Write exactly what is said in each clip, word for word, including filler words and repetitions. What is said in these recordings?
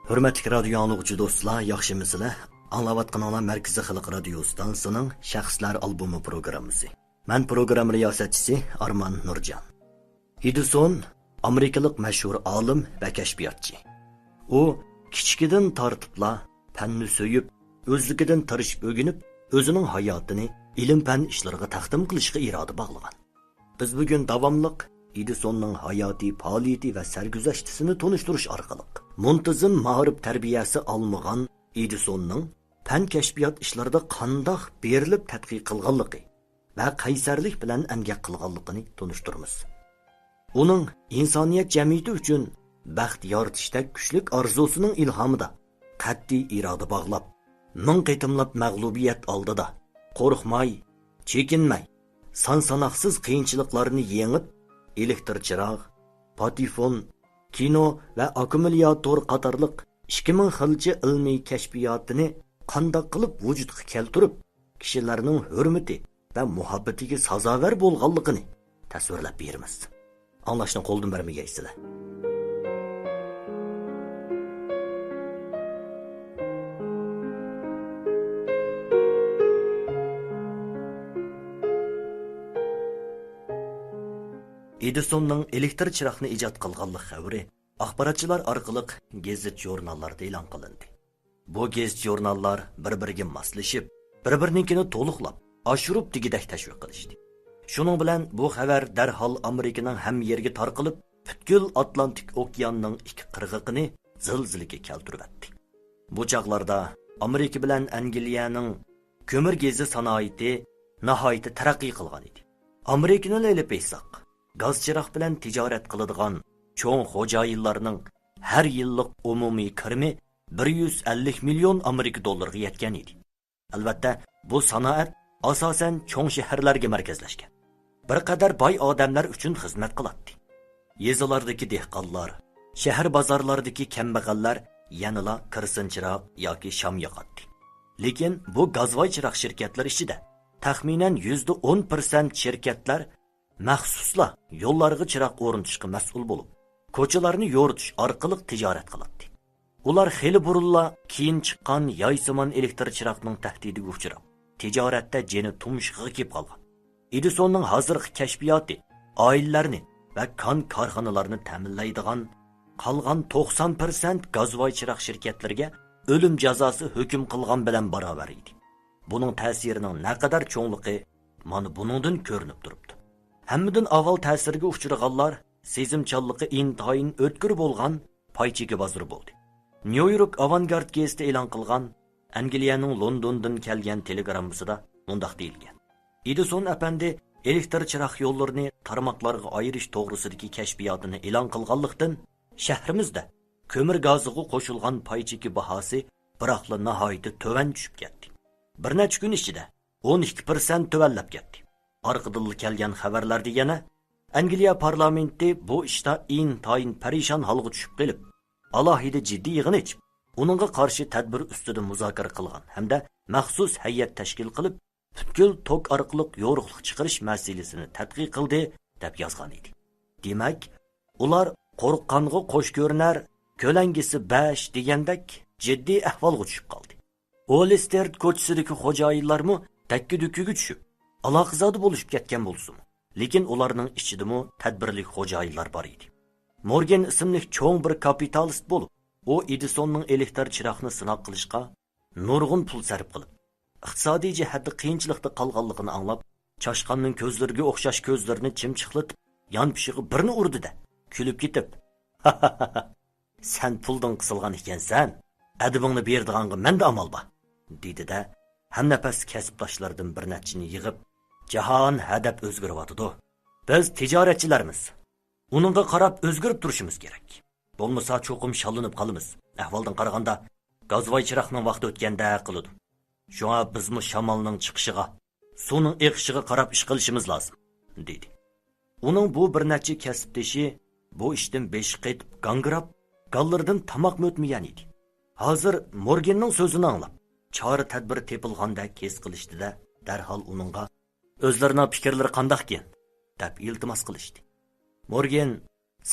ھۆرمەتلىك رادىيو ئاڭلىغۇچى دوستلار، ياخشىمۇسىلەر؟ ئاڭلاۋاتقىنىڭلار مەركىزىي خەلق رادىيو ئىستانسىسىنىڭ شەخسلەر ئالبومى پروگراممىسى. مەن پروگرامما رىياسەتچىسى ئارمان نۇرجان. ئېدىسون ئامېرىكىلىق مەشھۇر ئالىم ۋە كەشپىياتچى. ئۇ كىچىكىدىن تارتىپلا پەننى سۆيۈپ، ئۆزلۈكىدىن تىرىشىپ ئۆگىنىپ، ئۆزىنىڭ ھاياتىنى ئىلىم-پەن ئىشلىرىغا تەقدىم قىلىشقا ئىرادە باغلىغان. بىز بۈگۈن داۋاملىق ئېدىسوننىڭ ھاياتىي پائالىيىتى ۋە سەرگۈزەشتىسىنى تونۇشتۇرۇش ئارقىلىق، مۇنتىزىم مائارىپ تەربىيەسى ئالمىغان ئېدىسوننىڭ پەن كەشپىيات ئىشلىرىدا قانداق بېرىلىپ تەتقىق قىلغانلىقى ۋە قەيسەرلىك بىلەن ئەمگەك قىلغانلىقىنى تونۇشتۇرىمىز. ئۇنىڭ ئىنسانىيەت جەمئىيىتى ئۈچۈن بەخت يارىتىشتەك كۈچلۈك ئارزۇسىنىڭ ئىلھامىدا قەتئىي ئىرادە باغلاپ، مىڭ قېتىملاپ مەغلۇبىيەت ئالدىدا قورقماي، چېكىنمەي، سان-ساناقسىز قىيىنچىلىقلارنى يېڭىپ، ئېلېكتر چىراغ، پاتېفون، كىنو ۋە ئاككۇمۇلياتور قاتارلىق ئىككى مىڭ خىلچە ئىلمىي كەشپىياتىنى قانداق قىلىپ ۋۇجۇدقا كەلتۈرۈپ، كىشىلەرنىڭ ھۆرمىتى ۋە مۇھەببىتىگە سازاۋەر بولغانلىقىنى تەسۋىرلەپ بېرىمىز. ئاڭلاشنى قولدىن بەرمىگەيسىلەر. ئېدىسوننىڭ ئېلېكتر چىراغنى ئىجاد قىلغانلىق خەۋىرى ئاخباراتچىلار ئارقىلىق گېزىت-ژۇرناللاردا ئېلان قىلىندى. بۇ گېزىت-ژۇرناللار بىر-بىرىگە ماسلىشىپ، بىر-بىرىنىڭكىنى تولۇقلاپ، ئاشۇرۇپ دېگۈدەك تەشۋىق قىلىشتى. شۇنىڭ بىلەن بۇ خەۋەر دەرھال ئامېرىكىنىڭ ھەممە يېرىگە تارقىلىپ، پۈتكۈل ئاتلانتىك ئوكياننىڭ ئىككى قىرغىقىنى زىلزىلىگە كەلتۈرۈۋەتتى. بۇ چاغلاردا ئامېرىكا بىلەن ئەنگلىيەنىڭ كۆمۈر گېزى سانائىتى ناھايىتى تەرەققىي قىلغان ئىدى. ئامېرىكىنىلا ئېلىپ ئېيتساق، گاز چىراغ بىلەن تىجارەت قىلىدىغان چوڭ خوجايىنلارنىڭ ھەر يىللىق ئومۇمىي كىرىمى بىر يۈز ئەللىك مىليون ئامېرىكا دوللىرىغا يەتكەن ئىدى. ئەلۋەتتە، بۇ سانائەت ئاساسەن چوڭ شەھەرلەرگە مەركەزلەشكەن. بىر قەدەر باي ئادەملەر ئۈچۈن خىزمەت قىلاتتى. يېزىلاردىكى دېھقانلار، شەھەر بازارلاردىكى كەمبەغەللەر يەنىلا كېرسىن چىراغ ياكى شام ياقاتتى. لېكىن بۇ گازۋاي چىراغ شىركەتلىرى ئىچىدە تەخمىنەن يۈزدە ئون پىرسەنت شىركەتلەر مەخسۇسلا يوللارغا چىراغ ئورنىتىشقا مەسئۇل بولۇپ، كوچىلارنى يورۇتۇش ئارقىلىق تىجارەت قىلاتتى. ئۇلار خېلى بۇرۇنلا كېيىن چىققان يايسىمان ئېلېكتر چىراغنىڭ تەھدىتىگە ئۇچراپ، تىجارەتتە جېنى تۇمشۇقىغا كېلىپ قالغان. ئېدىسوننىڭ ھازىرقى كەشپىياتى ئائىلىلەرنى ۋە كان كارخانىلارنى تەمىنلەيدىغان قالغان توقسان پىرسەنت گازۋاي چىراغ شىركەتلىرىگە ئۆلۈم جازاسى ھۆكۈم قىلغان بىلەن باراۋەر ئىدى. بۇنىڭ تەسىرىنىڭ نەقەدەر چوڭلۇقى مانا بۇنىڭدىن كۆرۈنۈپ تۇرۇپتۇ. ھەممىدىن ئاۋۋال تەسىرگە ئۇچرىغانلار سېزىمچانلىقى ئىنتايىن ئۆتكۈر بولغان پاي چېكى بازىرى بولدى. نيۇ يورك ئاۋانگارد گېزىتى ئېلان قىلغان ئەنگلىيەنىڭ لوندوندىن كەلگەن تېلېگراممىسىدا مۇنداق دېيىلگەن: ئېدىسون ئەپەندى ئېلېكتر چىراغ يوللىرىنى تارماقلارغا ئايرىش توغرىسىدىكى كەشپىياتىنى ئېلان قىلغانلىقتىن، شەھىرىمىزدە كۆمۈر گازىغا قوشۇلغان پاي چېكى باھاسى بىراقلا ناھايىتى تۆۋەن چۈشۈپ كەتتى. بىر نەچچە كۈن ئىچىدە ئون ئىككى پىرسەنت تۆۋەنلەپ كەتتى. ئارقىدىنلا كەلگەن خەۋەرلەردە يەنە ئەنگلىيە پارلامېنتى بۇ ئىشتا ئىنتايىن پەرىشان ھالغا چۈشۈپ قېلىپ، ئالاھىدە جىددىي يىغىن ئېچىپ، ئۇنىڭغا قارشى تەدبىر ئۈستىدە مۇزاكىرە قىلغان ھەمدە مەخسۇس ھەيئەت تەشكىل قىلىپ، پۈتكۈل توك ئارقىلىق يورۇقلۇق چىقىرىش مەسىلىسىنى تەتقىق قىلدى، دەپ يازغان ئىدى. دېمەك، ئۇلار قورققانغا قوش كۆرۈنەر، كۆلەڭگىسى بەش دېگەندەك جىددىي ئەھۋالغا چۈشۈپ قالدى. ئولىستېرت كوچىسىدىكى خوجايىنلارمۇ دەككە-دۈككىگە چۈشۈپ، ئالاقىزادە بولۇشۇپ كەتكەن بولسىمۇ، لېكىن ئۇلارنىڭ ئىچىدىمۇ تەدبىرلىك خوجايىنلار بار ئىدى. مورگان ئىسىملىك چوڭ بىر كاپىتالىست بولۇپ، ئۇ ئېدىسوننىڭ ئېلېكتر چىراغنى سىناق قىلىشقا نۇرغۇن پۇل سەرپ قىلىپ، ئىقتىسادىي جەھەتتە قىيىنچىلىقتا قالغانلىقىنى ئاڭلاپ، چاشقاننىڭ كۆزلىرىگە ئوخشاش كۆزلىرىنى چىمچىقلىتىپ، يانپېشىغا بىرنى ئۇردى-دە، كۈلۈپ كېتىپ، «سەن پۇلدىن قىسىلغان ئىكەنسەن، ئەدىپىڭنى بېرىدىغانغا مەندە ئامال بار» دېدى-دە، ھەمنەپەس كەسىپداشلىرىدىن بىر نەچچىنى يىغىپ، «جاھان ھەدەپ ئۆزگىرىۋاتىدۇ. بىز تىجارەتچىلەرمىز. ئۇنىڭغا قاراپ ئۆزگىرىپ تۇرۇشىمىز كېرەك. بولمىسا چوقۇم شاللىنىپ قالىمىز. ئەھۋالدىن قارىغاندا، گازۋاي چىراغنىڭ ۋاقتى ئۆتكەندەك قىلىدۇ. شۇڭا بىزمۇ شامالنىڭ چىقىشىغا، سۇنىڭ ئېقىشىغا قاراپ ئىش قىلىشىمىز لازىم» دېدى. ئۇنىڭ بۇ بىر نەچچە كەسىپدىشى بۇ ئىشتىن بېشى قېتىپ گاڭگىراپ، گاللىرىدىن تاماقمۇ ئۆتمىگەن ئىدى. ھازىر مورگىننىڭ سۆزىنى ئاڭلاپ، چارە-تەدبىر تېپىلغاندەك ھېس قىلىشتى-دە، دەرھال ئۇنىڭغا «ئۆزلىرىنىڭ پىكىرلىرى قانداقكەن؟» دەپ ئىلتىماس قىلىشتى. مورگان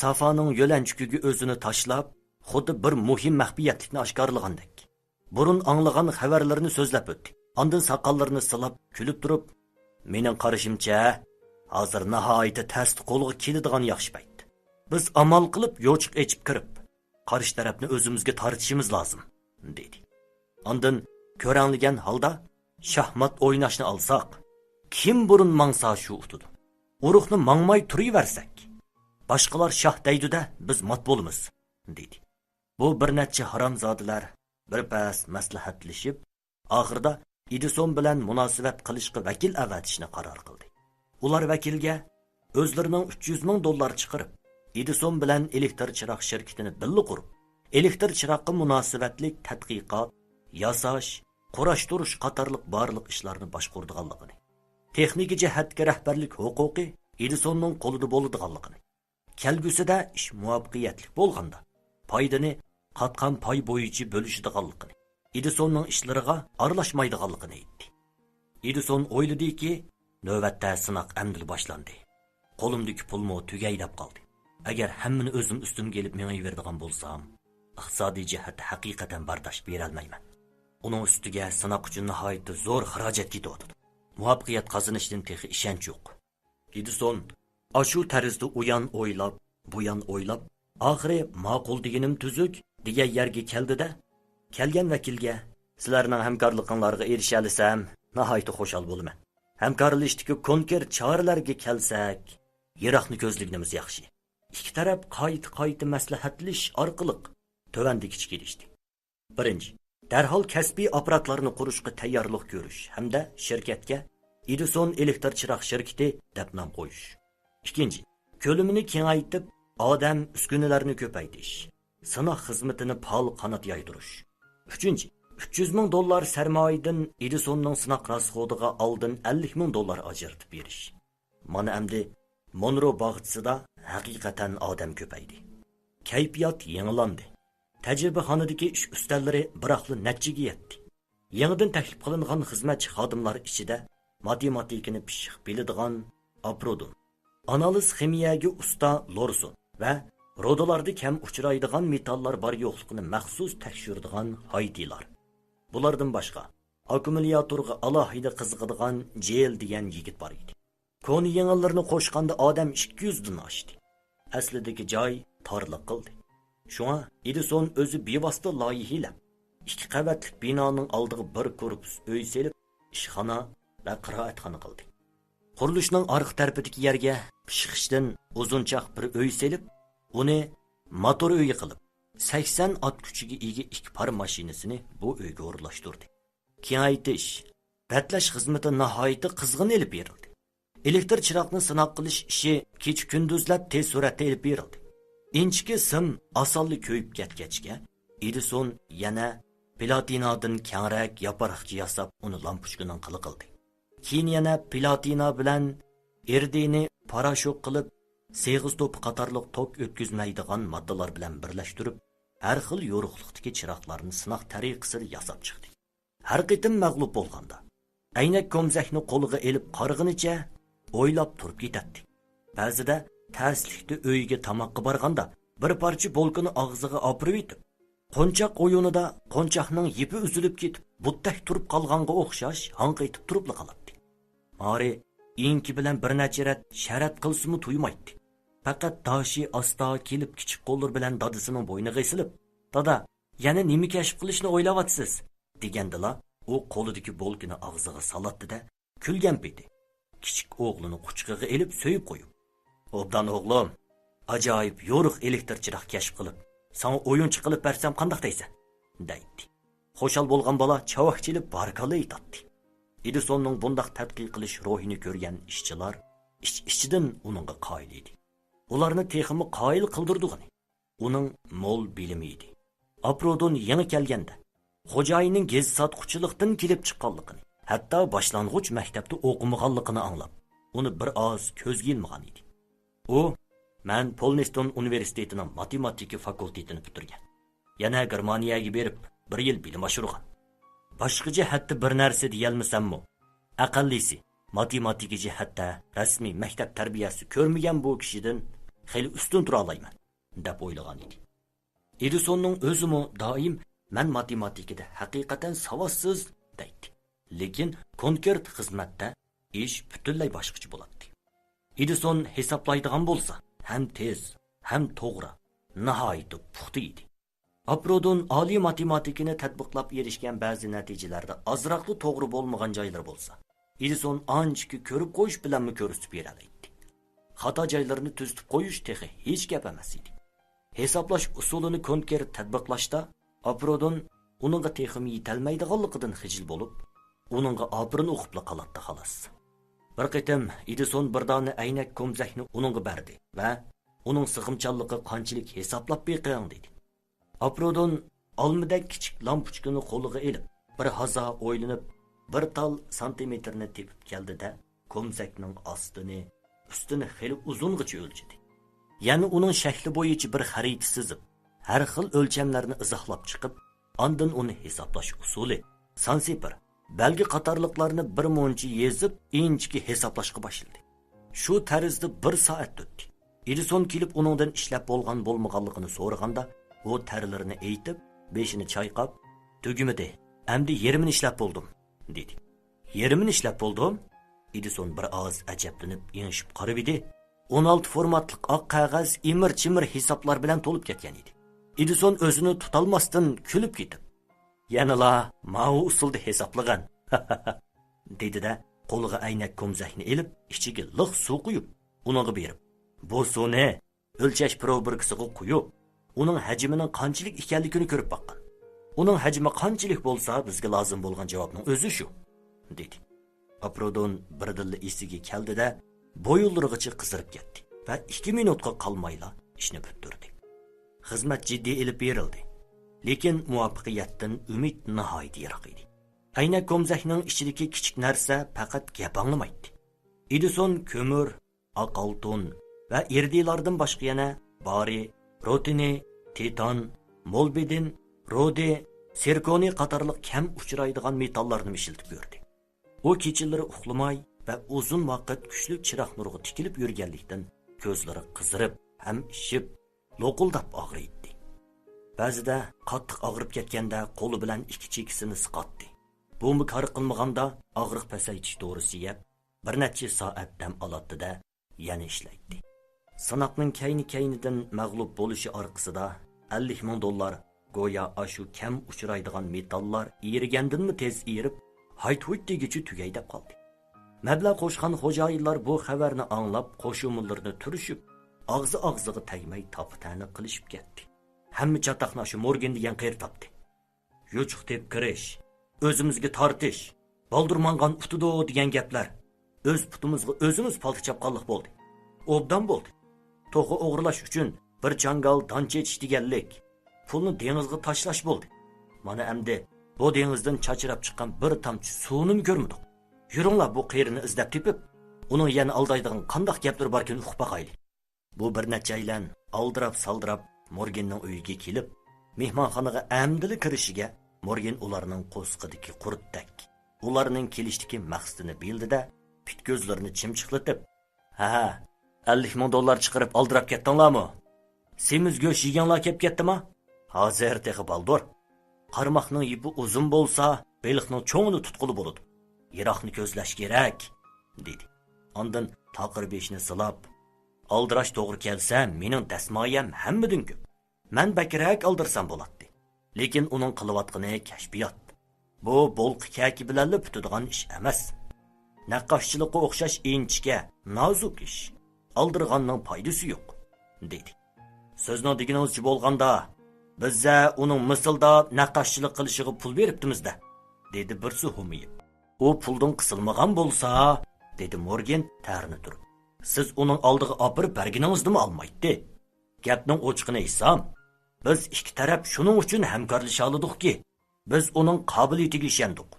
سافانىڭ يۆلەنچۈكىگە ئۆزىنى تاشلاپ، خۇددى بىر مۇھىم مەخپىيەتلىكنى ئاشكارىلىغاندەك، بۇرۇن ئاڭلىغان خەۋەرلىرىنى سۆزلەپ ئۆتتى. ئاندىن ساقاللىرىنى سىلاپ، كۈلۈپ تۇرۇپ، مېنىڭ قارىشىمچە، ھازىر ناھايىتى تەستە قولغا كېلىدىغان ياخشى پەيت. بىز ئامال قىلىپ يوچۇق ئېچىپ كىرىپ، قارشى تەرەپنى ئۆزىمىزگە تارتىشىمىز لازىم، دېدى. ئاندىن كۆرەڭلىگەن ھالدا، شاھمات ئويناشنى ئالساق، كىم بۇرۇن ماڭسا شۇ ئۇتىدۇ. ئۇرۇقنى ماڭماي تۇرۇۋەرسەك، باشقىلار شاھ دەيدۇ-دە، بىز مات بولىمىز، دېدى. بۇ بىر نەچچە ھارامزادىلەر بىر پەس مەسلىھەتلىشىپ، ئاخىرىدا ئېدىسون بىلەن مۇناسىۋەت قىلىشقا ۋەكىل ئەۋەتىشنى قارار قىلدى. ئۇلار ۋەكىلگە ئۆزلىرىنىڭ ئۈچ يۈز مىڭ دوللار چىقىرىپ، ئېدىسون بىلەن ئېلېكتر چىراغ شىركىتىنى بىللە قۇرۇپ، ئېلېكتر چىراغقا مۇناسىۋەتلىك تەتقىقات، ياساش، قۇراشتۇرۇش قاتارلىق بارلىق ئىشلارنى باشقۇرىدىغانلىقىنى، تېخنىكا جەھەتتىكى رەھبەرلىك ھوقۇقى ئېدىسوننىڭ قولىدا بولىدىغانلىقىنى، كەلگۈسىدە ئىش مۇۋەپپەقىيەتلىك بولغاندا، پايدىنى قاتقان پاي بويىچە بۆلۈشىدىغانلىقىنى، ئېدىسوننىڭ ئىشلىرىغا ئارىلاشمايدىغانلىقىنى ئېيتتى. ئېدىسون ئويلىدىكى، نۆۋەتتە سىناق ئەمدىلا باشلاندى. قولۇمدىكى پۇلمۇ تۈگەي دەپ قالدى. ئەگەر ھەممىنى ئۆزۈم ئۈستۈمگە ئېلىپ مېڭىۋېرىدىغان بولسام، ئىقتىسادىي جەھەتتە ھەقىقەتەن بەرداشلىق بېرەلمەيمەن. ئۇنىڭ ئۈستىگە سىناق ئۈچۈن ناھايىتى زور خىراجەت كېتىۋاتىدۇ. مۇۋەپپەقىيەت قازىنىشتىن تېخى ئىشەنچ يوق. ئېدىسون ئاشۇ تەرزدە ئۇيان ئويلاپ، بۇيان ئويلاپ، ئاخىرى ماقۇل دېگىنىم تۈزۈك دېگەن يەرگە كەلدى-دە، كەلگەن ۋەكىلگە، سىلەرنىڭ ھەمكارلىقىڭلارغا ئېرىشەلىسەم، ناھايىتى خۇشال بولىمەن. ھەمكارلىشىشتىكى كونكرېت چارىلەرگە كەلسەك، يىراقنى كۆزلىگىنىمىز ياخشى. ئىككى تەرەپ قايتا-قايتا مەسلىھەتلىشىش ئارقىلىق تۆۋەندىكىچە كېلىشتى. بىرىنچى، دەرھال كەسپىي ئاپپاراتلارنى قۇرۇشقا تەييارلىق كۆرۈش ھەمدە شىركەتكە ئېدىسون ئېلېكتر چىراغ شىركىتى دەپ نام قويۇش. ئىككىنچى، كۆلىمىنى كېڭەيتىپ، ئادەم، ئۈسكۈنىلەرنى كۆپەيتىش، سىناق خىزمىتىنى پائال قانات يايدۇرۇش. ئۈچىنچى، ئۈچ يۈز مىڭ دوللار سەرمايىدىن ئېدىسوننىڭ سىناق راسخودىغا ئالدىن ئەللىك مىڭ دوللار ئاجرىتىپ بېرىش. مانا ئەمدى مونرو باغچىسىدا ھەقىقەتەن ئادەم كۆپەيدى. كەيپىيات يېڭىلاندى. تەجرىبىخانىدىكى ئىش ئۈستەللىرى بىراقلا نەچچىگە يەتتى. يېڭىدىن تەكلىپ قىلىنغان خىزمەتچى خادىملار ئىچىدە ماتېماتىكىنى پىششىق بىلىدىغان ئاپرودون، ئانالىز خىمىيەگە ئۇستا لورسون ۋە رۇدىلاردا كەم ئۇچرايدىغان مېتاللار بار يوقلۇقىنى مەخسۇس تەكشۈرىدىغان ھايتىلار. بۇلاردىن باشقا، ئاككۇمۇلياتورغا ئالاھىدە قىزىقىدىغان جېيل دېگەن يىگىت بار ئىدى. كونا يېڭىلىرىنى قوشقاندا ئادەم ئىككى يۈزدىن ئاشتى. ئەسلىدىكى جاي تارلىق قىلدى. شۇڭا ئېدىسون ئۆزى بىۋاسىتە لايىھىلەپ، ئىككى قەۋەتلىك بىنانىڭ ئالدىغا بىر كورپۇس ئۆي سېلىپ، ئىشخانا ۋە قىرائەتخانا قىلدى. قۇرۇلۇشنىڭ ئارقا تەرىپىدىكى يەرگە پىششىقىشتىن ئۇزۇنچاق بىر ئۆي سېلىپ، ئۇنى موتور ئۆيى قىلىپ، سەكسەن ئات كۈچىگە ئىگە ئىككى پار ماشىنىسىنى بۇ ئۆيگە ئورۇنلاشتۇردى. كېڭەيتىش، رەتلەش خىزمىتى ناھايىتى قىزغىن ئېلىپ بېرىلدى. ئېلېكتر چىراغنى سىناق قىلىش ئىشى كېچە-كۈندۈزلەپ تېز سۈرئەتتە ئېلىپ بېرىلدى. ئىنچىكە سىم ئاسانلا كۆيۈپ كەتكەچكە، ئېدىسون يەنە پلاتىنادىن كەڭرەك ياپىراقچە ياساپ، ئۇنى لامپۇچكىنىڭ قىلى قىلدى. كېيىن يەنە پلاتىنا بىلەن ئىرىدىينى پاراشوك قىلىپ، سېغىز توپى قاتارلىق توك ئۆتكۈزمەيدىغان ماددىلار بىلەن بىرلەشتۈرۈپ، ھەر خىل يورۇقلۇقتىكى چىراغلارنى سىناق تەرىقىسىدە ياساپ چىقتى. ھەر قېتىم مەغلۇپ بولغاندا، ئەينەك كومزەكنى قولىغا ئېلىپ قارىغىنىچە ئويلاپ تۇرۇپ كېتەتتى. بەزىدە تەسلىكتە ئۆيىگە تاماققا بارغاندا، بىر پارچە بولكىنى ئاغزىغا ئاپىرىۋېتىپ، قونچاق ئويۇنىدا قونچاقنىڭ يىپى ئۈزۈلۈپ كېتىپ، بۇتتەك تۇرۇپ قالغانغا ئوخشاش ھاڭقىيتىپ تۇرۇپلا قالاتتى. مارى ئېڭىكى بىلەن بىر نەچچە رەت شەرەت قىلسىمۇ تۇيمايتتى. پەقەت داشى ئاستا كېلىپ، كىچىك قوللىرى بىلەن دادىسىنىڭ بوينىغا ئېسىلىپ، دادا، يەنە نېمە كەشىپ قىلىشنى ئويلاۋاتىسىز؟ دېگەندىلا، ئۇ قولىدىكى بولكىنى ئاغزىغا سالاتتى-دە، كۈلگەن پېتى كىچىك ئوغلىنى قۇچىقىغا ئېلىپ سۆيۈپ قويۇپ، ئوبدان ئوغلۇم، ئاجايىپ يورۇق ئېلېكتر چىراغ كەشىپ قىلىپ، ساڭا ئويۇنچۇق قىلىپ بەرسەم قانداق دەيسەن؟ دەيتتى. خۇشال بولغان بالا چاۋاك چېلىپ بارىكاللا ئېيتاتتى. ئېدىسوننىڭ بۇنداق تەتقىق قىلىش روھىنى كۆرگەن ئىشچىلار ئىچ-ئىچىدىن ئۇنىڭغا قايىل ئىدى. ئۇلارنى تېخىمۇ قايىل قىلدۇرىدىغىنى ئۇنىڭ مول بىلىمى ئىدى. ئاپرودون يېڭى كەلگەندە، خوجايىننىڭ گېزىت ساتقۇچىلىقتىن كېلىپ چىققانلىقىنى، ھەتتا باشلانغۇچ مەكتەپتە ئوقۇمىغانلىقىنى ئاڭلاپ، ئۇنى بىر ئاز كۆزگە ئىلمىغان ئىدى. ئۇ، مەن پولنېستون ئۇنىۋېرسىتېتىنىڭ ماتېماتىكا فاكۇلتېتىنى پۈتتۈرگەن. يەنە گېرمانىيەگە بېرىپ، بىر يىل بىلىم ئاشۇرغان. باشقا جەھەتتە بىر نەرسە دېيەلمىسەممۇ، ئەقەللىسى ماتېماتىكا جەھەتتە رەسمىي مەكتەپ تەربىيەسى كۆرمىگەن بۇ كىشىدىن خېلى ئۈستۈن تۇرالايمەن، دەپ ئويلىغان ئىدى. ئېدىسوننىڭ ئۆزىمۇ دائىم، «مەن ماتېماتىكىدا ھەقىقەتەن ساۋاتسىز» دەيتتى. لېكىن كونكرېت خىزمەتتە ئىش پۈتۈنلەي باشقىچە بولاتتى. ئېدىسون ھېسابلايدىغان بولسا، ھەم تېز، ھەم توغرا، ناھايىتى پۇختا ئىدى. ئاپرودىن ئالىي ماتېماتىكىنى تەتبىقلاپ ئېرىشكەن بەزى نەتىجىلەردە ئازراقلا توغرا بولمىغان جايلىرى بولسا، ئېدىسون ئانچىكى كۆرۈپ قويۇش بىلەنمۇ كۆرسىتىپ بېرەلەيتتى. خاتا جايلىرىنى تۈزىتىپ قويۇش تېخى ھېچ گەپ ئەمەس ئىدى. ھېسابلاش ئۇسۇلىنى كونكرېت تەتبىقلاشتا ئاپرودىن ئۇنىڭغا تېخىمۇ يېتەلمەيدىغانلىقىدىن خىجىل بولۇپ، ئۇنىڭغا ئاپىرىن ئوقۇپلا قالاتتى، خالاس. بىر قېتىم ئېدىسون بىر دانە ئەينەك كومزەكنى ئۇنىڭغا بەردى ۋە «ئۇنىڭ سىغىمچانلىقى قانچىلىك، ھېسابلاپ بېقىڭ» دېدى. ئاپرودىن ئالمىدەك كىچىك لامپۇچكىنى قولىغا ئېلىپ، بىر ھازا ئويلىنىپ، بىر تال سانتىمېتىرنى تېپىپ كەلدى-دە، كومزەكنىڭ ئاستىنى، ئۈستىنى خېلى ئۇزۇنغىچە ئۆلچىدى. يەنە ئۇنىڭ شەكلى بويىچە بىر خەرىتە سىزىپ، ھەر خىل ئۆلچەملەرنى ئىزاھلاپ چىقىپ، ئاندىن ئۇنى ھېسابلاش ئۇسۇلى، سانسىفېر، بەلگە قاتارلىقلارنى بىر مۇنچە يېزىپ، ئىنچىكە ھېسابلاشقا باشلىدى. شۇ تەرزدە بىر سائەت ئۆتتى. ئېدىسون كېلىپ ئۇنىڭدىن ئىشلەپ بولغان بولمىغانلىقىنى سورىغاندا، ئۇ تەرلىرىنى ئېيتىپ، بېشىنى چايقاپ، «تۈگىمىدى، ئەمدى يېرىمىنى ئىشلەپ بولدۇم» دېدى. «يېرىمىنى ئىشلەپ بولدۇم؟» ئېدىسون بىر ئاز ئەجەبلىنىپ ئېڭىشىپ قارىۋىدى. ئون ئالتە فورماتلىق ئاق قەغەز ئىمىر-چىمىر ھېسابلار بىلەن تولۇپ كەتكەن ئىدى. ئېدىسون ئۆزىنى تۇتالماستىن كۈلۈپ كېتىپ، «يەنىلا ماۋۇ ئۇسۇلدا ھېسابلىغىن» دېدى-دە، قولىغا ئەينەك كومزەكنى ئېلىپ، ئىچىگە لىق سۇ قۇيۇپ، ئۇنىڭغا بېرىپ، «بۇ سۇنى ئۆلچەش پروبىركىسىغا قۇيۇپ، ئۇنىڭ ھەجمىنىڭ قانچىلىك ئىكەنلىكىنى كۆرۈپ باققىن. ئۇنىڭ ھەجمى قانچىلىك بولسا، بىزگە لازىم بولغان جاۋابنىڭ ئۆزى شۇ» دېدى. ئاپرودون بىردىنلا ئېسىگە كەلدى-دە، بويۇنلىرىغىچە قىزىرىپ كەتتى ۋە ئىككى مىنۇتقا قالمايلا ئىشنى پۈتتۈردى. خىزمەت جىددىي ئېلىپ بېرىلدى. لېكىن مۇۋەپپەقىيەتتىن ئۈمىد ناھايىتى يىراق ئىدى. ئەينەك كومزەكنىڭ ئىچىدىكى كىچىك نەرسە پەقەت گەپ ئاڭلىمايتتى. ئېدىسون كۆمۈر، ئاق ئالتۇن ۋە ئىرىدىيلاردىن باشقا يەنە بارىي، روتىنىي، تىتان، مولبدېن، رۇدىي، سىركونىي قاتارلىق كەم ئۇچرايدىغان مېتاللارنىمۇ ئىشلىتىپ كۆردى. ئۇ كېچىلىرى ئۇخلىماي ۋە ئۇزۇن ۋاقىت كۈچلۈك چىراغ نۇرىغا تىكىلىپ يۈرگەنلىكتىن، كۆزلىرى قىزىرىپ ھەم ئىششىپ، لوقۇلداپ ئاغرىيتتى. بەزىدە قاتتىق ئاغرىپ كەتكەندە، قولى بىلەن ئىككى چېكىسىنى سىقاتتى. بۇمۇ كار قىلمىغاندا، ئاغرىق پەسەيتىش دورىسى يەپ، بىر نەچچە سائەت دەم ئالاتتى-دە، يەنە ئىشلەيتتى. سىناقنىڭ كەينى-كەينىدىن مەغلۇپ بولۇشى ئارقىسىدا، ئەللىك مىڭ دوللار گويا ئاشۇ كەم ئۇچرايدىغان مېتاللار ئېرىگەندىنمۇ تېز ئېرىپ، ھايت-ھۇيت دېگۈچە تۈگەي دەپ قالدى. مەبلەغ قوشقان خوجايىنلار بۇ خەۋەرنى ئاڭلاپ، قوشۇمىلىرىنى تۈرۈشۈپ، ئاغزى ئاغزىغا تەگمەي تاپا-تەنە قىلىشىپ كەتتى. ھەممە چاتاقنى ئاشۇ مورگىن دېگەن قېرى تاپتى. يوچۇق تېپىپ كىرىش، ئۆزىمىزگە تارتىش، بالدۇر ماڭغان ئۇتىدۇ دېگەن گەپلەر ئۆز پۇتىمىزغا ئۆزىمىز پالتا چاپقانلىق بولدى. ئوبدان بولدى. توخۇ ئوغرىلاش ئۈچۈن بىر چاڭگال دان چېچىش دېگەنلىك، پۇلنى دېڭىزغا تاشلاش بولدى. مانا ئەمدى بۇ دېڭىزدىن چاچراپ چىققان بىر تامچە سۇنىمۇ كۆرمىدۇق. يۈرۈڭلار، بۇ قېرىنى ئىزدەپ تېپىپ، ئۇنىڭ يەنە ئالدايدىغان قانداق گەپلىرى باركىن، ئۇقۇپ باقايلى. بۇ بىر نەچچەيلەن ئالدىراپ-سالدىراپ مورگىننىڭ ئۆيىگە كېلىپ، مېھمانخانىغا ئەمدىلا كىرىشىگە، مورگىن ئۇلارنىڭ قورسىقىدىكى قۇرتتەك، ئۇلارنىڭ كېلىشتىكى مەقسىتىنى بىلدى-دە، پىت كۆزلىرىنى چىمچىقلىتىپ، «ھە، ئەللىك مىڭ دوللار چىقىرىپ ئالدىراپ كەتتىڭلارمۇ؟ سېمىز گۆش يېگەڭلار كەپ كەتتىما؟ ھازىر تېخى بالدۇر. قارماقنىڭ يىپى ئۇزۇن بولسا، بېلىقنىڭ چوڭىنى تۇتقىلى بولىدۇ. يىراقنى كۆزلەش كېرەك» دېدى. ئاندىن تاقىر بېشىنى سىلاپ، «ئالدىراش توغرا كەلسە، مېنىڭ دەسمايەم ھەممىدىن كۆپ. مەن بەكرەك ئالدىرىسام بولاتتى. لېكىن ئۇنىڭ قىلىۋاتقىنى كەشپىيات. بۇ بولقا كەكە بىلەنلا پۈتىدىغان ئىش ئەمەس. نەققاشچىلىققا ئوخشاش ئىنچىكە، نازۇك ئىش. ئالدىرىغاننىڭ پايدىسى يوق» دېدى. «سىزنىڭ دېگىنىڭىزچە بولغاندا، بىزە ئۇنىڭ مىسىلدا نەققاشچىلىق قىلىشىغا پۇل بېرىپتىمىز-دە» دېدى بىرسى ھومىيىپ. «ئۇ پۇلدىن قىسىلمىغان بولسا» دېدى مورگىن تەرىنى تۇرۇپ، «سىز ئۇنىڭ ئالدىغا ئاپىرىپ بەرگىنىڭىزدىمۇ ئالمايتتى. گەپنىڭ ئوچۇقىنى ئېيتسام، بىز ئىككى تەرەپ شۇنىڭ ئۈچۈن ھەمكارلىشالىدۇقكى، بىز ئۇنىڭ قابىلىيىتىگە ئىشەندۇق.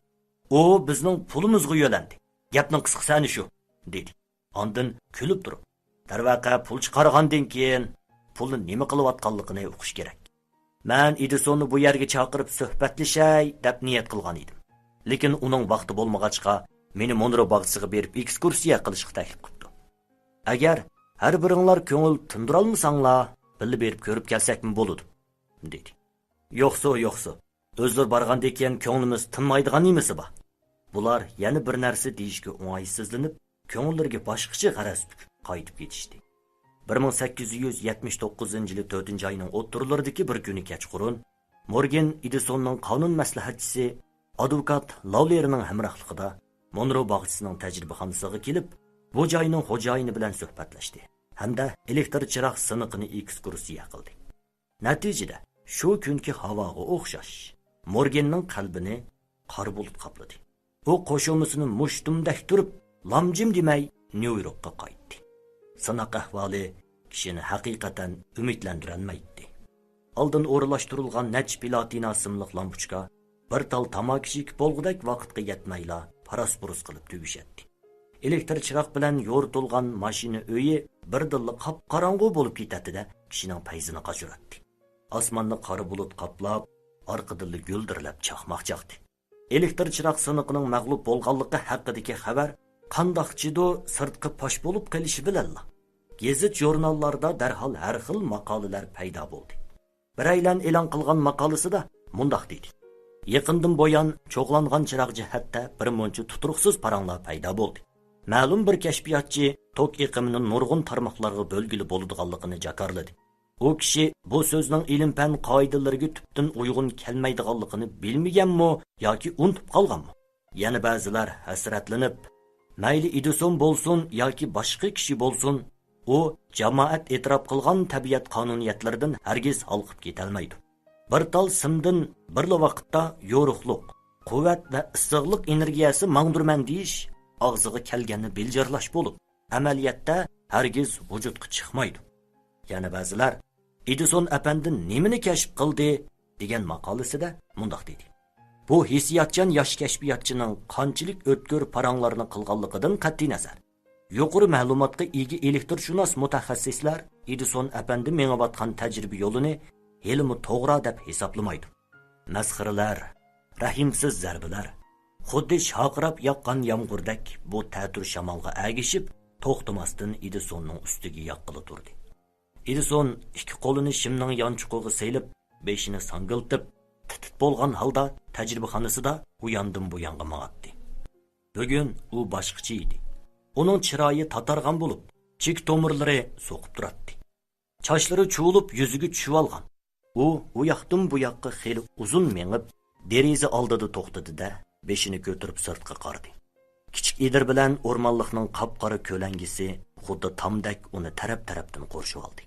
ئۇ بىزنىڭ پۇلىمىزغا يۆلەندى. گەپنىڭ قىسقىسى ئەنە شۇ» دېدى. ئاندىن كۈلۈپ تۇرۇپ، «دەرۋەقە، پۇل چىقارغاندىن كېيىن پۇلنى نېمە قىلىۋاتقانلىقىنى ئۇقۇش كېرەك. مەن ئېدىسوننى بۇ يەرگە چاقىرىپ سۆھبەتلىشەي دەپ نىيەت قىلغان ئىدىم. لېكىن ئۇنىڭ ۋاقتى بولمىغاچقا، مېنى مونرو باغچىسىغا بېرىپ ئېكسكۇرسىيە قىلىشقا تەكلىپ قىپتۇ. ئەگەر ھەر بىرىڭلار كۆڭۈل تىندۇرالمىساڭلار، بىللە بېرىپ كۆرۈپ كەلسەكمۇ بولىدۇ. دېدى. يوقسۇ، يوقسۇ، ئۆزلىرى بارغاندىن كېيىن كۆڭلىمىز تىنمايدىغان نېمىسى بار؟ بۇلار يەنە بىر نەرسە دېيىشكە ئوڭايسىزلىنىپ، كۆڭۈللىرىگە باشقىچە غەرەز پۈكۈپ قايتىپ كېتىشتى. بىر مىڭ سەككىز يۈز يەتمىش توققۇزىنچى يىلى تۆتىنچى ئاينىڭ ئوتتۇرىلىرىدىكى بىر كۈنى كەچقۇرۇن، مورگېن ئېدىسوننىڭ قانۇن مەسلىھەتچىسى، ئادۋوكات لاۋلېرنىڭ ھەمراھلىقىدا مونرو باغچىسىنىڭ تەجرىبىخانىسىغا كېلىپ، بۇ جاينىڭ خوجايىنى بىلەن سۆھبەتلەشتى ھەمدە ئېلېكتر چىراغ سىنىقىنى ئېكسكۇرسىيە قىلدى. نەتىجىدە، شۇ كۈنكى ھاۋاغا ئوخشاش، مورگېننىڭ قەلبىنى قارا بۇلۇت قاپلىدى. ئۇ قوشۇمىسىنى مۇشتۇمدەك تۈرۈپ، لامجىم دېمەي، نيۇ يوركقا قايتتى. سىناق ئەھۋالى كىشىنى ھەقىقەتەن ئۈمىدلەندۈرەلمەيتتى. ئالدىن ئورۇنلاشتۇرۇلغان نەچچە پلاتىنا سىملىق لامپۇچكا، بىر تال تاماكا چېكىپ بولغۇدەك ۋاقىتقا يەتمەيلا، پاراس-پۇرۇس قىلىپ تۈگىشەتتى. ئېلېكتر چىراغ بىلەن يورۇتۇلغان ماشىنا ئۆيى بىردىنلا قاپقاراڭغۇ بولۇپ كېتەتتى-دە، كىشىنىڭ پەيزىنى قاچۇراتتى. ئاسماننى قارا بۇلۇت قاپلاپ، ئارقىدىنلا گۈلدۈرلەپ چاقماق چاقتى. ئېلېكتر چىراغ سىنىقىنىڭ مەغلۇپ بولغانلىقى ھەققىدىكى خەۋەر قانداقچىدۇ سىرتقا پاش بولۇپ قېلىشى بىلەنلا، گېزىت-ژۇرناللاردا دەرھال ھەر خىل ماقالىلەر پەيدا بولدى. بىرەيلەن ئېلان قىلغان ماقالىسىدا مۇنداق دېدى: «يېقىندىن بۇيان چوغلانغان چىراغ جەھەتتە بىر مۇنچە تۇتۇرۇقسىز پاراڭلار پەيدا بولدى. مەلۇم بىر كەشپىياتچى توك ئېقىمىنى نۇرغۇن تارماقلارغا بۆلگىلى بولىدىغانلىقىنى جاكارلىدى. ئۇ كىشى بۇ سۆزنىڭ ئىلىم-پەن قائىدىلىرىگە تۈپتىن ئۇيغۇن كەلمەيدىغانلىقىنى بىلمىگەنمۇ ياكى ئۇنتۇپ قالغانمۇ؟» يەنە بەزىلەر ھەسرەتلىنىپ، مەيلى ئېدىسون بولسۇن ياكى باشقا كىشى بولسۇن، ئۇ جامائەت ئېتىراپ قىلغان تەبىئەت قانۇنىيەتلىرىدىن ھەرگىز ھالقىپ كېتەلمەيدۇ. بىر تال سىمدىن بىرلا ۋاقىتتا يورۇقلۇق، قۇۋۋەت ۋە ئىسسىقلىق ئېنېرگىيەسى ماڭدۇرىمەن دېيىش ئاغزىغا كەلگەننى بىلجىرلاش بولۇپ، ئەمەلىيەتتە ھەرگىز ۋۇجۇدقا چىقمايدۇ. يەنە بەزىلەر، ئېدىسون ئەپەندى نېمىنى كەشىپ قىلدى؟ دېگەن ماقالىسىدە مۇنداق دېدى: «بۇ ھېسسىياتچان ياش كەشپىياتچىنىڭ قانچىلىك ئۆتكۈر پاراڭلارنى قىلغانلىقىدىن قەتئىينەزەر، يۇقىرى مەلۇماتقا ئىگە ئېلېكتىرشۇناس مۇتەخەسسىسلەر ئېدىسون ئەپەندى مېڭىۋاتقان تەجرىبە يولىنى ھېلىمۇ توغرا دەپ ھېسابلىمايدۇ. مەسخىرىلەر، رەھىمسىز زەربىلەر خۇددى شارقىراپ ياغقان يامغۇردەك بۇ تەتۈر شامالغا ئەگىشىپ، توختىماستىن ئېدىسوننىڭ ئۈستىگە ياغقىلى تۇردى.» ئېدىسون ئىككى قولىنى شىمنىڭ يانچۇقىغا سېلىپ، بېشىنى ساڭگىلتىپ، تىت-تىت بولغان ھالدا تەجرىبىخانىسىدا ئۇياندىن بۇيانغا ماڭاتتى. بۈگۈن ئۇ باشقىچە ئىدى. ئۇنىڭ چىرايى تاتارغان بولۇپ، چېكە تومۇرلىرى سوقۇپ تۇراتتى. چاچلىرى چۇۋۇلۇپ يۈزىگە چۈشۈۋالغان. ئۇ ئۇ ياقتىن بۇ ياققا خېلى ئۇزۇن مېڭىپ، دېرىزە ئالدىدا توختىدى-دە، بېشىنى كۆتۈرۈپ سىرتقا قارىدى. كىچىك ئېدىر بىلەن ئورمانلىقنىڭ قاپقارا كۆلەڭگىسى خۇددى تامدەك ئۇنى تەرەپ-تەرەپتىن قورشىۋالدى.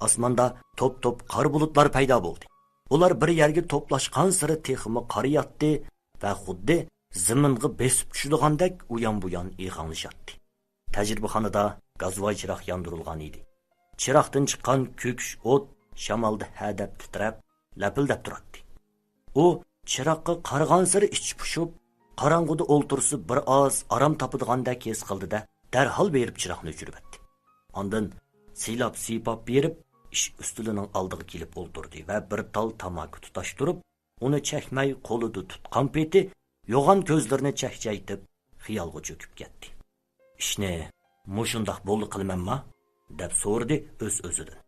ئاسماندا توپ-توپ قارا بۇلۇتلار پەيدا بولدى. ئۇلار بىر يەرگە توپلاشقانسېرى تېخىمۇ قارىياتتى ۋە خۇددى زېمىنغا بېسىپ چۈشىدىغاندەك ئۇيان-بۇيان ئىغاڭلىشاتتى. تەجرىبىخانىدا گازۋاي چىراغ ياندۇرۇلغان ئىدى. چىراغدىن چىققان كۆكۈش ئوت شامالدا ھەدەپ تىترەپ، لەپىلدەپ تۇراتتى. ئۇ چىراغقا قارىغانسېرى ئىچى پۇشۇپ، قاراڭغۇدا ئولتۇرسا بىر ئاز ئارام تاپىدىغاندەك ھېس قىلدى-دە، دەرھال بېرىپ چىراغنى ئۆچۈرۈۋەتتى. ئاندىن سىيلاپ-سىيپاپ بېرىپ، ئىش ئۈستىلىنىڭ ئالدىغا كېلىپ ئولتۇردى ۋە بىر تال تاماكا تۇتاشتۇرۇپ، ئۇنى چەكمەي قولىدا تۇتقان پېتى يوغان كۆزلىرىنى چەكچەيتىپ، خىيالغا چۆكۈپ كەتتى. «ئىشنى مۇشۇنداق بولدى قىلىمەنما؟» دەپ سورىدى ئۆز-ئۆزىدىن.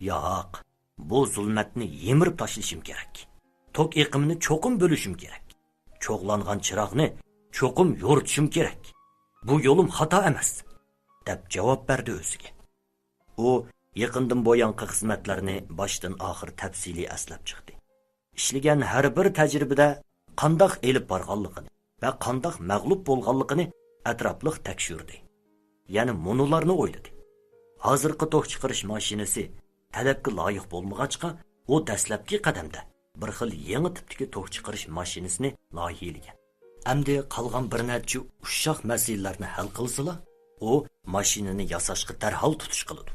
«ياق، بۇ زۇلمەتنى يىمىرىپ تاشلىشىم كېرەك. توك ئېقىمىنى چوقۇم بۆلۈشۈم كېرەك. چوغلانغان چىراغنى چوقۇم يورۇتۇشۇم كېرەك. بۇ يولۇم خاتا ئەمەس» دەپ جاۋاب بەردى ئۆزىگە. ئۇ يېقىندىن بۇيانقى خىزمەتلەرنى باشتىن ئاخىر تەپسىلىي ئەسلەپ چىقتى. ئىشلىگەن ھەر بىر تەجرىبىدە قانداق ئېلىپ بارغانلىقىنى ۋە قانداق مەغلۇپ بولغانلىقىنى ئەتراپلىق تەكشۈردى. يەنە مۇنۇلارنى ئويلىدى. ھازىرقى توك چىقىرىش ماشىنىسى تەلەپكە لايىق بولمىغاچقا، ئۇ دەسلەپكى قەدەمدە بىر خىل يېڭى تىپتىكى توك چىقىرىش ماشىنىسىنى لايىھىلىگەن. ئەمدى قالغان بىر نەچچە ئۇششاق مەسىلىلەرنى ھەل قىلسىلا، ئۇ ماشىنىنى ياساشقا دەرھال تۇتۇش قىلىدۇ.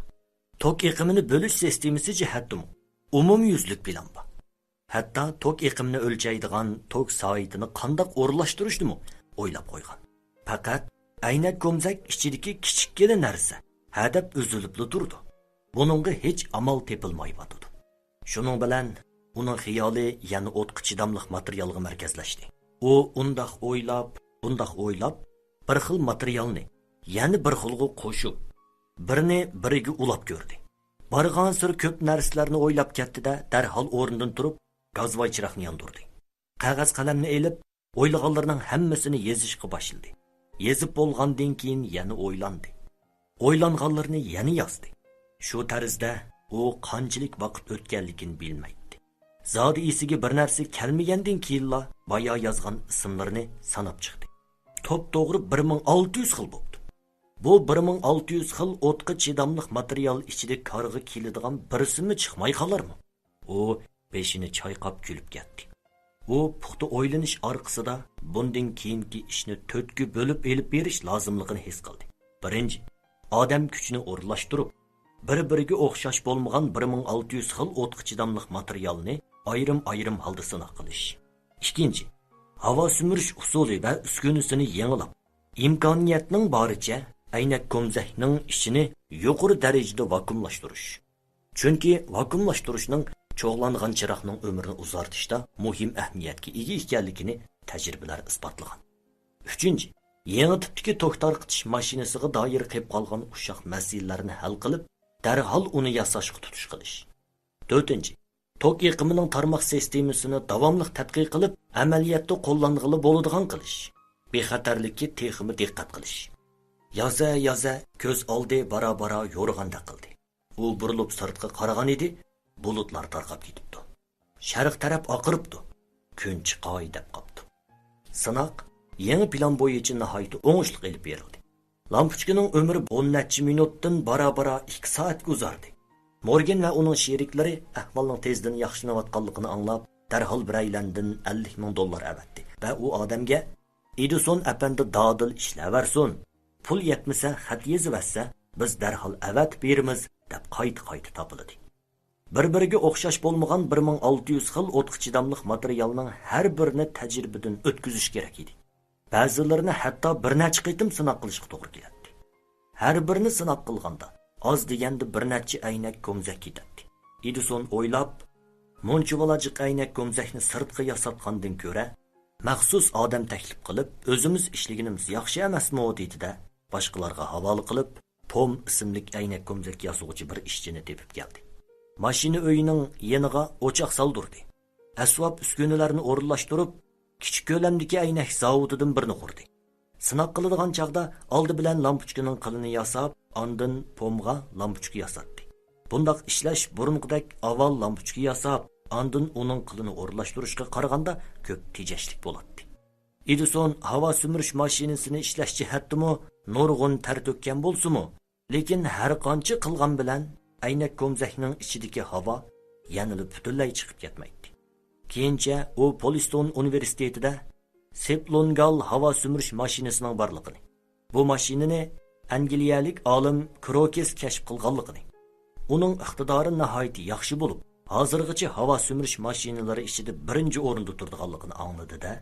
توك ئېقىمىنى بۆلۈش سىستېمىسى جەھەتتىمۇ ئومۇميۈزلۈك پىلان بار. ھەتتا توك ئېقىمىنى ئۆلچەيدىغان توك سائىتىنى قانداق ئورۇنلاشتۇرۇشنىمۇ ئويلاپ قويغان. پەقەت ئەينەك كومزەك ئىچىدىكى كىچىككىنە نەرسە ھەدەپ ئۈزۈلۈپلا تۇرىدۇ. بۇنىڭغا ھېچ ئامال تېپىلمايۋاتىدۇ. شۇنىڭ بىلەن ئۇنىڭ خىيالى يەنە ئوتقا چىداملىق ماتېرىيالغا مەركەزلەشتى. ئۇ ئۇنداق ئويلاپ، بۇنداق ئويلاپ، بىر خىل ماتېرىيالنى يەنە بىر خىلغا قوشۇپ، بىرنى بىرىگە ئۇلاپ كۆردى. بارغانسېرى كۆپ نەرسىلەرنى ئويلاپ كەتتى-دە، دەرھال ئورنىدىن تۇرۇپ، گازۋاي چىراغنى ياندۇردى. قەغەز قەلەمنى ئېلىپ، ئويلىغانلىرىنىڭ ھەممىسىنى يېزىشقا باشلىدى. يېزىپ بولغاندىن كېيىن يەنە ئويلاندى. ئويلانغانلىرىنى يەنە يازدى. شۇ تەرزدە ئۇ قانچىلىك ۋاقىت ئۆتكەنلىكىنى بىلمەيتتى. زادى ئېسىگە بىر نەرسە كەلمىگەندىن كېيىنلا بايا يازغان ئىسىملىرىنى ساناپ چىقتى. توپتوغرا بىر مىڭ ئالتە يۈز خىل بوپتۇ. بۇ بىر مىڭ ئالتە يۈز خىل ئوتقا چىداملىق ماتېرىيال ئىچىدە كارغا كېلىدىغان بىرسىمۇ چىقماي قالارمۇ؟ ئۇ بېشىنى چايقاپ كۈلۈپ كەتتى. ئۇ پۇختا ئويلىنىش ئارقىسىدا بۇندىن كېيىنكى ئىشنى تۆتكە بۆلۈپ ئېلىپ بېرىش لازىملىقىنى ھېس قىلدى. بىرىنچى، ئادەم كۈچىنى ئورۇنلاشتۇرۇپ، بىر-بىرىگە ئوخشاش بولمىغان بىر مىڭ ئالتە يۈز خىل ئوتقا چىداملىق ماتېرىيالنى ئايرىم-ئايرىم ھالدا سىناق قىلىش. ئىككىنچى، ھاۋا سۈمۈرۈش ئۇسۇلى ۋە ئۈسكۈنىسىنى يېڭىلاپ، ئىمكانىيەتنىڭ بارىچە ئەينەك كومزەكنىڭ ئىچىنى يۇقىرى دەرىجىدە ۋاكۇئۇملاشتۇرۇش. چۈنكى ۋاكۇئۇملاشتۇرۇشنىڭ چوغلانغان چىراغنىڭ ئۆمرىنى ئۇزارتىشتا مۇھىم ئەھمىيەتكە ئىگە ئىكەنلىكىنى تەجرىبىلەر ئىسپاتلىغان. ئۈچىنچى، يېڭى تىپتىكى توك تارقىتىش ماشىنىسىغا دائىر قېلىپ قالغان ئۇششاق مەسىلىلەرنى ھەل قىلىپ، دەرھال ئۇنى ياساشقا تۇتۇش قىلىش. تۆتىنچى، توك ئېقىمىنىڭ تارماق سىستېمىسىنى داۋاملىق تەتقىق قىلىپ، ئەمەلىيەتتە قوللانغىلى بولىدىغان قىلىش. بىخەتەرلىككە تېخىمۇ دىققەت قىلىش. يازە-يازە كۆز ئالدى بارا-بارا يورۇغاندەك قىلدى. ئۇ بۇرۇلۇپ سىرتقا قارىغان ئىدى، بۇلۇتلار تارقاپ كېتىپتۇ. شەرق تەرەپ ئاقىرىپتۇ. كۈن چىقاي دەپ قاپتۇ. سىناق يېڭى پىلان بويىچە ناھايىتى ئوڭۇشلۇق ئېلىپ بېرىلدى. لامپۇچكىنىڭ ئۆمرى ئون نەچچە مىنۇتتىن بارا-بارا ئىككى سائەتكە ئۇزاردى. مورگان ۋە ئۇنىڭ شېرىكلىرى ئەھۋالنىڭ تېزدىن ياخشىلىنىۋاتقانلىقىنى ئاڭلاپ، دەرھال بىرەيلەندىن ئەللىك مىڭ دوللار ئەۋەتتى ۋە ئۇ ئادەمگە، «ئېدىسون ئەپەندى دادىل ئىشلەۋەرسۇن، پۇل يەتمىسە خەت يېزىۋەتسە، بىز دەرھال ئەۋەتىپ بېرىمىز» دەپ قايتا-قايتا تاپىلىدى. بىر-بىرىگە ئوخشاش بولمىغان بىر مىڭ ئالتە يۈز خىل ئوتقا چىداملىق ماتېرىيالنىڭ ھەر بىرىنى تەجرىبىدىن ئۆتكۈزۈش كېرەك ئىدى. بەزىلىرىنى ھەتتا بىر نەچچە قېتىم سىناق قىلىشقا توغرا كېلەتتى. ھەر بىرىنى سىناق قىلغاندا، ئاز دېگەندە بىر نەچچە ئەينەك كومزەك كېتەتتى. ئېدىسون ئويلاپ، مۇنچىۋالا جىق ئەينەك كومزەكنى سىرتقا ياساتقاندىن كۆرە، مەخسۇس ئادەم تەكلىپ قىلىپ، ئۆزىمىز ئىشلىگىنىمىز ياخشى ئەمەسمۇ؟ دېدى-دە، باشقىلارغا ھاۋالە قىلىپ، پوم ئىسىملىك ئەينەك كومزەك ياسىغۇچى بىر ئىشچىنى تېپىپ كەلدى. ماشىنا ئۆيىنىڭ يېنىغا ئوچاق سالدۇردى. ئەسۋاب ئۈسكۈنىلەرنى ئورۇنلاشتۇرۇپ، كىچىك كۆلەمدىكى ئەينەك زاۋۇتىدىن بىرنى قۇردى. سىناق قىلىدىغان چاغدا ئالدى بىلەن لامپۇچكىنىڭ قىلىنى ياساپ، ئاندىن پومغا لامپۇچكا ياساتتى. بۇنداق ئىشلەش بۇرۇنقىدەك ئاۋۋال لامپۇچكا ياساپ، ئاندىن ئۇنىڭ قىلىنى ئورۇنلاشتۇرۇشقا قارىغاندا كۆپ تېجەشلىك بولاتتى. ئېدىسون ھاۋا سۈمۈرۈش ماشىنىسىنى ئىشلەش جەھەتتىمۇ نۇرغۇن تەر تۆككەن بولسىمۇ، لېكىن ھەر قانچە قىلغان بىلەن ئەينەك كومزەكنىڭ ئىچىدىكى ھاۋا يەنىلا پۈتۈنلەي چىقىپ كەتمەيتتى. كېيىنچە ئۇ پولىستون ئۇنىۋېرسىتېتىدا سېپلونگال ھاۋا سۈمۈرۈش ماشىنىسىنىڭ بارلىقىنى، بۇ ماشىنىنى ئەنگلىيەلىك ئالىم كروكېس كەشىپ قىلغانلىقىنى، ئۇنىڭ ئىقتىدارى ناھايىتى ياخشى بولۇپ، ھازىرغىچە ھاۋا سۈمۈرۈش ماشىنىلىرى ئىچىدە بىرىنچى ئورۇندا تۇرىدىغانلىقىنى ئاڭلىدى-دە،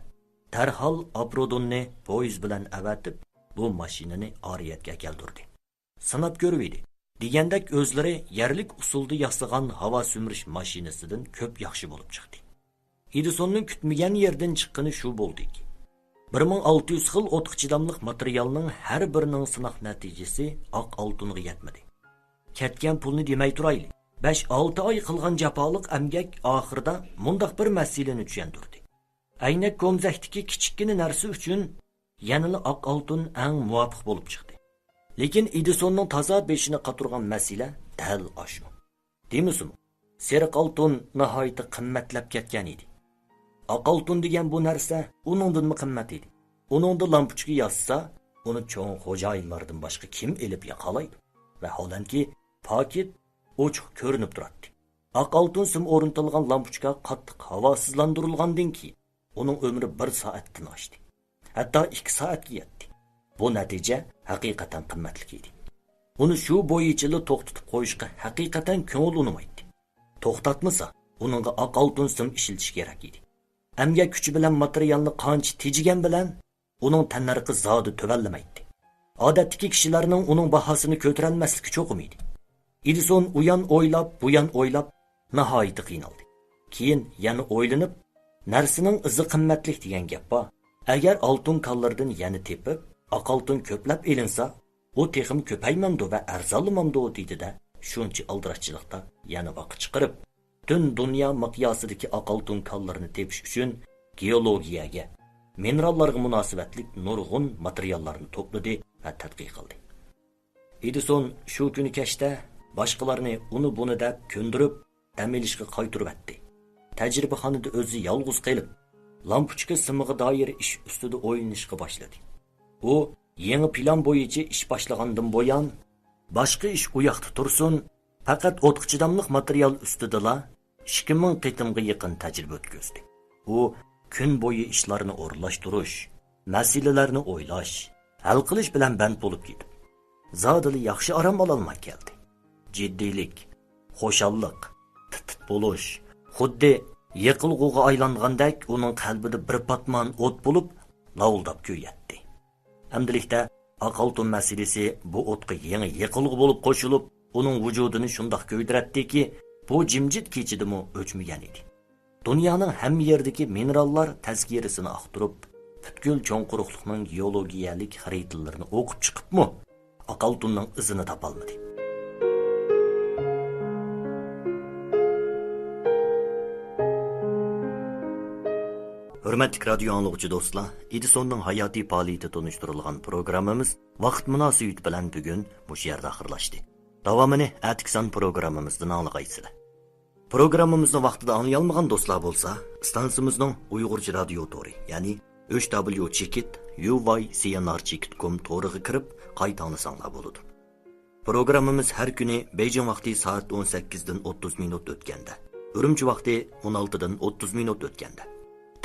دەرھال ئاپرودوننى پويىز بىلەن ئەۋەتىپ، بۇ ماشىنىنى ئارىيەتكە كەلتۈردى. سىناپ كۆرۈۋىدى. دېگەندەك ئۆزلىرى يەرلىك ئۇسۇلدا ياسىغان ھاۋا سۈمۈرۈش ماشىنىسىدىن كۆپ ياخشى بولۇپ چىقتى. ئېدىسوننىڭ كۈتمىگەن يېرىدىن چىققىنى شۇ بولدىكى، بىر مىڭ ئالتە يۈز خىل ئوتقا چىداملىق ماتېرىيالنىڭ ھەر بىرىنىڭ سىناق نەتىجىسى ئاق ئالتۇنغا يەتمىدى. كەتكەن پۇلنى دېمەي تۇرايلى. بەش-ئالتە ئاي قىلغان جاپالىق ئەمگەك ئاخىرىدا مۇنداق بىر مەسىلىنى چۈشەندۈردى. ئەينەك كومزەكتىكى كىچىككىنە نەرسە ئۈچۈن يەنىلا ئاق ئالتۇن ئەڭ مۇۋاپىق بولۇپ چىقتى. لېكىن ئېدىسوننىڭ تازا بېشىنى قاتۇرغان مەسىلە دەل ئاشۇ. دېمىسىمۇ، سېرىق ئالتۇن ناھايىتى قىممەتلەپ كەتكەن ئىدى. ئاق ئالتۇن دېگەن بۇ نەرسە ئۇنىڭدىنمۇ قىممەت ئىدى. ئۇنىڭدا لامپۇچكا ياسىسا، ئۇنى چوڭ خوجايىنلاردىن باشقا كىم ئېلىپ ياقالايدۇ؟ ۋەھالەنكى، پاكىت ئوچۇق كۆرۈنۈپ تۇراتتى. ئاق ئالتۇن سىم ئورنىتىلغان لامپۇچكا قاتتىق ھاۋاسىزلاندۇرۇلغاندىن كېيىن، ئۇنىڭ ئۆمرى بىر سائەتتىن ئاشتى. ھەتتا ئىككى سائەتكە يەتتى. بۇ نەتىجە ھەقىقەتەن قىممەتلىك ئىدى. ئۇنى شۇ بويىچىلا توختىتىپ قويۇشقا ھەقىقەتەن كۆڭۈل ئۇنىمايتتى. توختاتمىسا، ئۇنىڭغا ئاق ئالتۇن سىم ئىشلىتىش كېرەك ئىدى. ئەمگەك كۈچى بىلەن ماتېرىيالنى قانچە تېجىگەن بىلەن، ئۇنىڭ تەننەرخى زادى تۆۋەنلىمەيتتى. ئادەتتىكى كىشىلەرنىڭ ئۇنىڭ باھاسىنى كۆتۈرەلمەسلىكى چوقۇم ئىدى. ئېدىسون ئۇيان ئويلاپ، بۇيان ئويلاپ، ناھايىتى قىينالدى. كېيىن يەنە ئويلىنىپ، نەرسىنىڭ ئىزى قىممەتلىك دېگەن گەپ بار. ئەگەر ئالتۇن كانلىرىدىن يەنە تېپىپ، ئاق ئالتۇن كۆپلەپ ئېلىنسا، ئۇ تېخىمۇ كۆپەيمەمدۇ ۋە ئەرزانلىمامدۇ؟ دېدى-دە، شۇنچە ئالدىراشچىلىقتا يەنە ۋاقىت چىقىرىپ، پۈتۈن دۇنيا مىقياسىدىكى ئاق ئالتۇن كانلىرىنى تېپىش ئۈچۈن گېئولوگىيەگە، مىنېراللارغا مۇناسىۋەتلىك نۇرغۇن ماتېرىياللارنى توپلىدى ۋە تەتقىق قىلدى. ئېدىسون شۇ كۈنى كەچتە باشقىلارنى ئۇنى بۇنى دەپ كۆندۈرۈپ، دەم ئېلىشقا قايتۇرۇۋەتتى. تەجرىبىخانىدا ئۆزى يالغۇز قېلىپ، لامپۇچكا سىمىغا دائىر ئىش ئۈستىدە ئويلىنىشقا باشلىدى. ئۇ يېڭى پىلان بويىچە ئىش باشلىغاندىن بۇيان، باشقا ئىش ئۇ ياقتا تۇرسۇن، پەقەت ئوتقا چىداملىق ماتېرىيال ئۈستىدىلا ئىككى مىڭ قېتىمغا يېقىن تەجرىبە ئۆتكۈزدى. ئۇ كۈن بويى ئىشلارنى ئورۇنلاشتۇرۇش، مەسىلىلەرنى ئويلاش، ھەل قىلىش بىلەن بەند بولۇپ كېتىپ، زادىلا ياخشى ئارام ئالالماي كەلدى. جىددىيلىك، خۇشاللىق، تىت-تىت بولۇش، خۇددى يېقىلغۇغا ئايلانغاندەك ئۇنىڭ قەلبىدە بىر پاتمان ئوت بولۇپ، لاۋۇلداپ كۆيەتتى. ئەمدىلىكتە ئاق ئالتۇن مەسىلىسى بۇ ئوتقا يېڭى يېقىلغۇ بولۇپ قوشۇلۇپ، ئۇنىڭ ۋۇجۇدىنى شۇنداق كۆيدۈرەتتىكى، بۇ جىمجىت كېچىدىمۇ ئۆچمىگەن ئىدى. دۇنيانىڭ ھەممە يېرىدىكى مىنېراللار تەزكىرىسىنى ئاختۇرۇپ، پۈتكۈل چوڭ قۇرۇقلۇقنىڭ گېئولوگىيەلىك خەرىتىلىرىنى ئوقۇپ چىقىپمۇ، ئاق ئالتۇننىڭ ئىزىنى تاپالمىدى. ھۆرمەتلىك رادىيو ئاڭلىغۇچى دوستلار، ئېدىسوننىڭ ھاياتىي پائالىيىتى تونۇشتۇرۇلغان پروگراممىمىز ۋاقىت مۇناسىۋىتى بىلەن بۈگۈن مۇشۇ يەردە ئاخىرلاشتى. داۋامىنى ئەتىكى سان پروگراممىمىزدىن ئاڭلىغايسىلەر. پروگراممىمىزنى ۋاقتىدا ئاڭلىيالمىغان دوستلار بولسا، ئىستانسىمىزنىڭ ئۇيغۇرچە رادىيو تورى، يەنى ئۈچ دابليۇ چېكىت يۇ ۋاي سى ئېن ئار چېكىت كوم تورىغا كىرىپ قايتا ئاڭلىساڭلار بولىدۇ. پروگراممىمىز ھەر كۈنى بېيجىڭ ۋاقتى سائەت ئون سەككىزدىن ئوتتۇز مىنۇت ئۆتكەندە، ئۈرۈمچى ۋاقتى ئون ئالتىدىن ئوتتۇز مىنۇت ئۆتكەندە،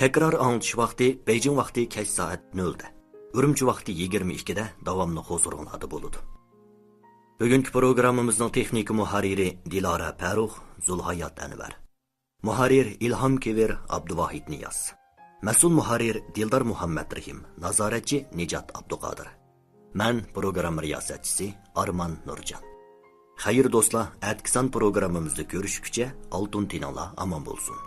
تەكرار ئاڭلىتىش ۋاقتى بېيجىڭ ۋاقتى كەچ سائەت نۆلدە، ئۈرۈمچى ۋاقتى يىگىرمە ئىككىدە داۋاملىق ھۇزۇرۇڭلاردا بولىدۇ. بۈگۈنكى پروگراممىمىزنىڭ تېخنىكا مۇھەررىرى دىلارا پەرۇخ، زۇلھايات ئەنۋەر. مۇھەررىر ئىلھام كېۋىر، ئابدۇۋاھىت نىياز. مەسئۇل مۇھەررىر دىلدار مۇھەممەترېھىم، نازارەتچى نىجات ئابدۇقادىر. مەن پروگرامما رىياسەتچىسى ئارمان نۇرجان. خەير دوستلار، ئەتىكى سان پروگراممىمىزدا كۆرۈشكۈچە ئالتۇن تېنىڭلار ئامان بولسۇن.